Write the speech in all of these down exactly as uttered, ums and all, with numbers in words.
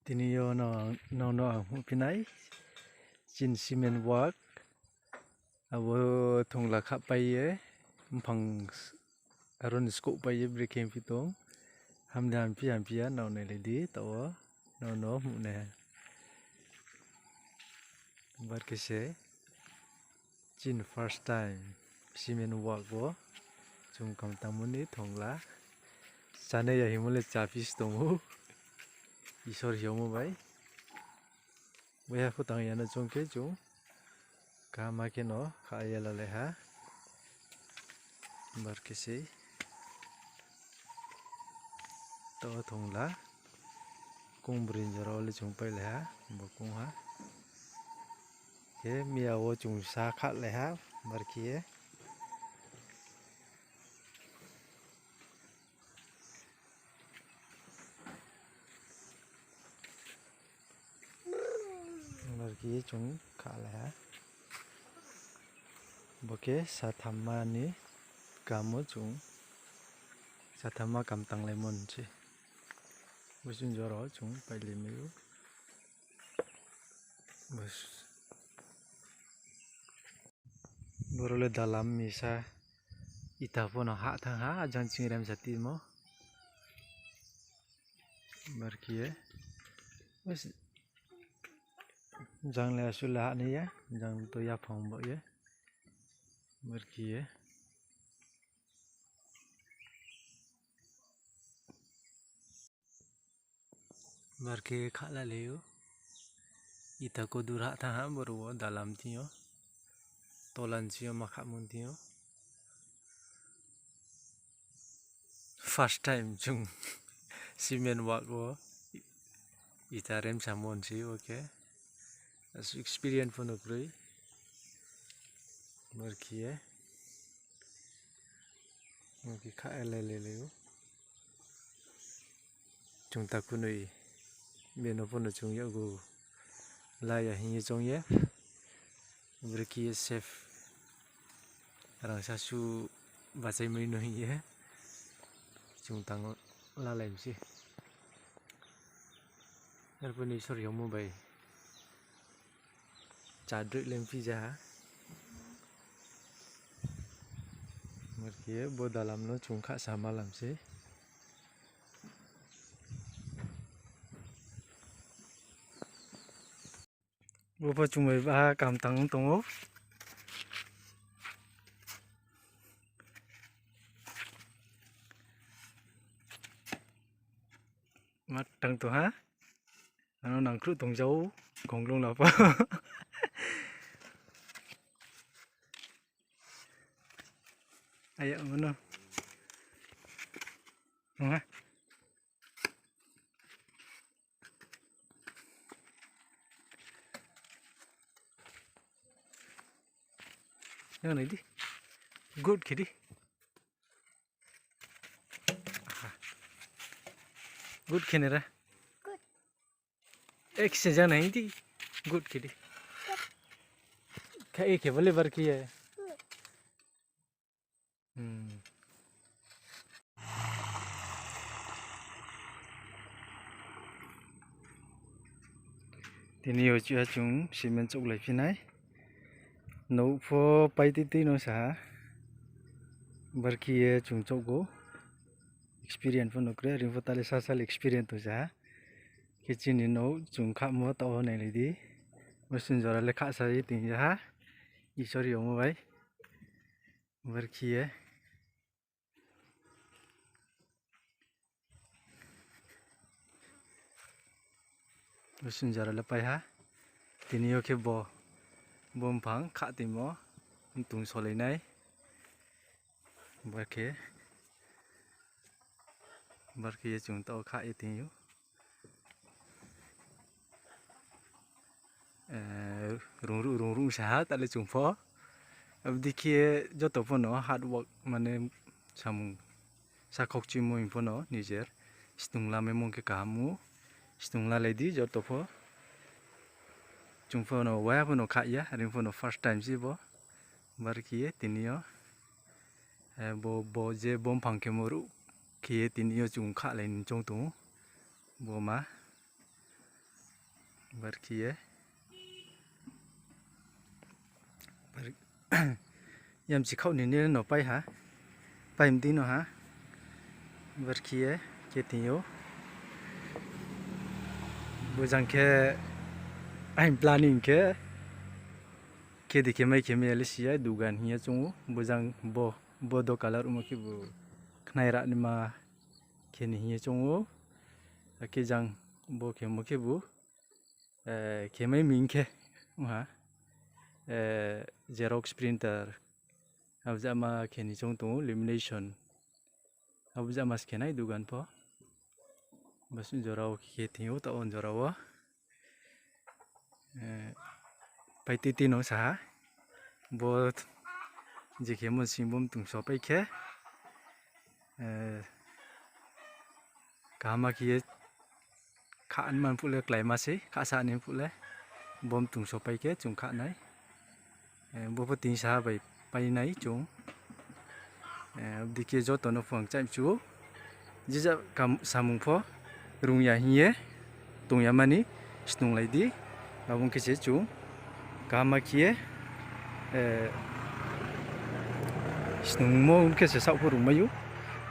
Tini yo no, no, no ang huphi nai. Chin cement work. Abo thongla khapai ye, mphang s-, aro ni skouh pai ye brekhe phi tong. Hamdi hamphi hamphi ya, nrao nailai di, taoh wo, nrao no hnuh nai ha. Bar khe se, chini first time, cement work wo, chung kam tangmo ni thongla. Chánai ya hingmo le chaphi se tong ou. Isor hingmo bai. Waiha pho tang ya no chung khe chung. Kaham khe no kha ye lalai ha. Bar khe sei. Taoh thongla. Kung brin jora wo le chung pailai ha. Bo kung ha. Khe miya wo chung sa khalai ha. Bar khe ye. Bar khe ye chung khalai ha. Bo khe sathamma ni kam wo chung, sathamma kam tanglaimo ni se. Bo chini jora wo chung pailai mai ou. Boro le dalam misa ita pho no hah thanng ha, ajang ching rem sa timo. Bar khe ye. Jang le asuh le hah nai ya, jang to yaphang baoh ye. Bar khe ye. Bar khe khalalai ou. Ita kodur hah thanng ha boro wo dalam thing yo. Tola ni sing yo ma khamo thing yo. First time chung cement work wo ita remsamo ni se, okay. Asuh experience pho no kroi. Bar khe ye. Bar khe kha elelelai ou. Chung takhu noi, beno pho no chung yakgu la ya hing ye choung ye. Bar khe ye safe. Rangsa suh bachai mai no hing ye. Chung tang lalai mi se. Arphuh ni Isor yagmo bai. Chadroih le mphi ja ha. Bar khe ye bo dalam no chung khasa malam sei. Bo pho chung bai baha kam tang tong ou. Ma tang tong ha. Ano nangkhruh tong jau, konglung la pho. Aya, mano. Nung ha. Yang nai di. Good khe di. Good khe nai ra. Action jang nai di. Good khe di. Kha e khe bole bar khe ye. Hmm. Tini yo chuha chung cement chouhlai phi nai. Nouh pho pai tui tui no sa ha. Bar khe ye chung chouh ou. Experience pho no kroi, ring pho tale sasal experience tong sa ha. Khe chini nouh chung khamo taoh wo nailai di. Bo chini jora le khasa ye ting ja ha. Isor yagmo bai. Bar khe ye. Bo chini jora le pai ha. Tini yo khe bo, bo mphang khatimo, mtung solai nai. Bar khe. Bar khe ye chung taoh wo khah ye tong ou. Eh, rungruh rungruh sa ha, tale chung pho. Abo dei khe joto pho no hard work, mane samung sa khaukchuimo hing pho no nijer snung lamaimo khe kaham ou. Snung lalai di joto pho. Chung pho no waya pho no khah ya, are pho no first time se bo. Bar khe ye tini yo, eh, bo, bo je bomphang khemo ruh khe ye tini yo chung khahlai ni choung tong ou. Bo ma. Bar khe ye. Bar-, yamchi khaoh ni ne no pai ha. Pai mdi no ha. Bar khe ye, khe tong ou. Bo jang khe aini planning khe, khe di khe mai khe mai ya le si ya, dugan hing ye choung ou. Bo jang bo, bo do colour ongmo khebu khnai ra naima khe ni hing ye choung ou. Akhe jang bo khemo khebu, eh, khe mai mi hing khe, ong ha, eh, xerox printer, abo jama khe ni choung tong ou, lamination, abo jama se khe nai dugan pho. Bo suh jora wo khe tong ou, taoh wo jora wo. Eh, pai titi no sa ha. Bo je khemo sing bo mtong sopai khe, eh, kaham khe ye khah man phuh le kláima sei, khahsa ni phuh le. Bo mtong sopai khe chung khah nai. Eh, bo pho tin sa bai pai nai chung. Eh, abo dei khe joto no phuang chaih mchu ou. Je ja kam samung pho rung ya hing ye tong ya mani snunglai di. Abo ong khe se chung kaham khe ye, eh, snungmo ong khe se saoh pho rung mai ou,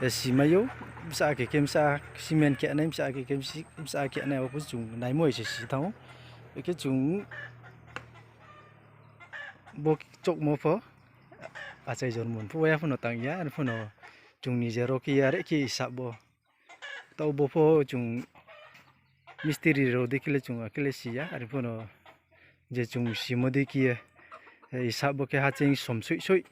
eh, si mai ou. Bsa khe khe bsa cement khe nai, bsa khe khe bsa khe nai, abo pho chung naimo se si thanng ou. Akhe chung bo chouhmo pho achai jormo pho waya pho no tang ya, are pho no chung nije ro khe ya, are khe isab bo. Taoh bo pho chung mistiri rao dei khe le chung akhe le si ya, are pho no je chung simo dei khe ye, eh, isab bo khe haching somsoih soih.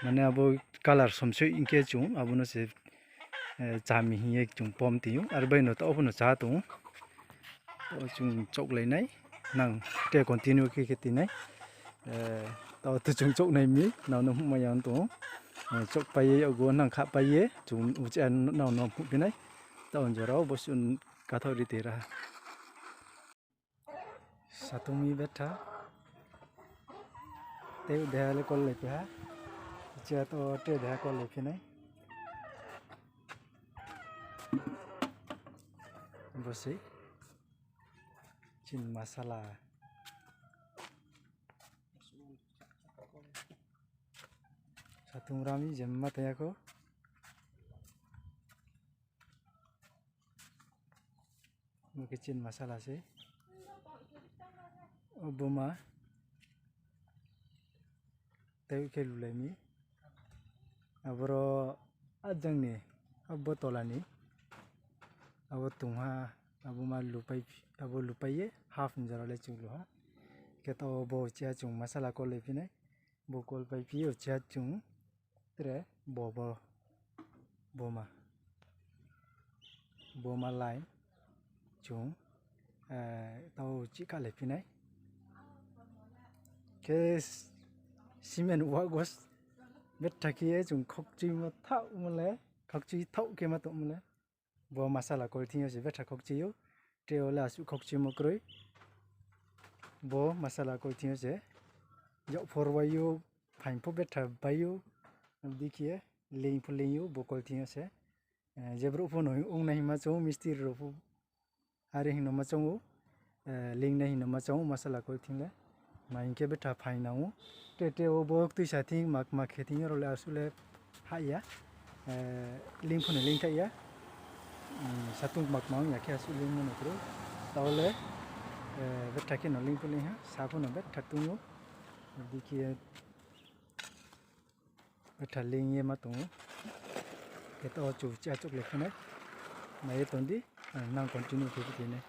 Mane abo colour somsoih hing khe chung abo no se, eh, chami hing ye chung pom tong ou, are bai no taoh pho no chá tong ou. Taoh chung chouhlai nai, nang te continue khe khe ti nai. Eh, taoh to chung chouh nai mi, nang no hmai ya tong ou. Eh, chouhpai ye, yakgu nang khahpai ye, chung uchih nang no hmuphi nai. Taoh jora wo bo suh kathaoh ri te ra. Satung mi betha. Tei deha le kol le phi ha. Chia to tei deha kol le phi nai. Bo sei. Chin masala. Satung rami jemma tei ya kho. Bo khe chin masala sei. O boma tei khe lulai mi. Aboro ajang ni, abo tola ni, abo tong ha, abo ma lupai, abo lupai ye half ni jora le chung lu ha. Khe taoh bo chia chung masala kol le phi nai. Bo kol pai phi yo chia chung tre bo, bo, boma, boma line chung, eh, taoh chih kha le phi nai. Khe cement wagos betha khe ye chung khokchuimo thaohmo le, khokchui thaoh khe ma tongmo le. Bo masala kol thing yo se betha khokchui ou. Tre wo le asuh khokchuimo kroi. Bo masala kol thing yo se. Yak phor bai ou, phaing pho betha bai ou. Abo dei khe ye, leing pho leing ou, bo kol thing yo se. Eh, je brouh pho no ong nai hingma choung ou, mistiri rao pho. Are hing no ma choung ou, eh, leing nai hing no ma choung ou, masala kol thing le. Ma hing khe betha phaing nang ou. Tre tre wo bo tuisa thing, mak, mak khe thing yo rao le asuh le hah ya. Eh, leing pho no leing thaih ya. Hmm, satung mak ma ong ya khe asuh leingmo no kroi. Taoh le, eh, betha khe no leing pho leing ha, sa pho no betha tong ou. Abo dei khe Betha leing ye ma tong ou. Khe taoh chu chia chouh le phi nai. Nai ye tong di, ang nang continue khe phi nai.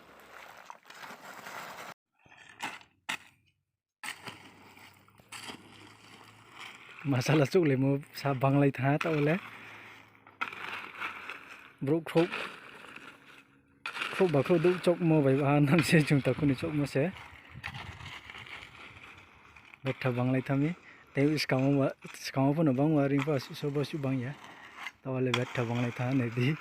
Masala chouh le mo sa banglai tha taoh le. brouh khrouh, khrouh ba khrouh douh chouhmo bai baha nam se chung takhu ni chouhmo se. Betha banglai tha mi. Tei skang wo pho no bangma reing pho asuh so bo suh bang ya. Taoh le betha banglai tha nai di.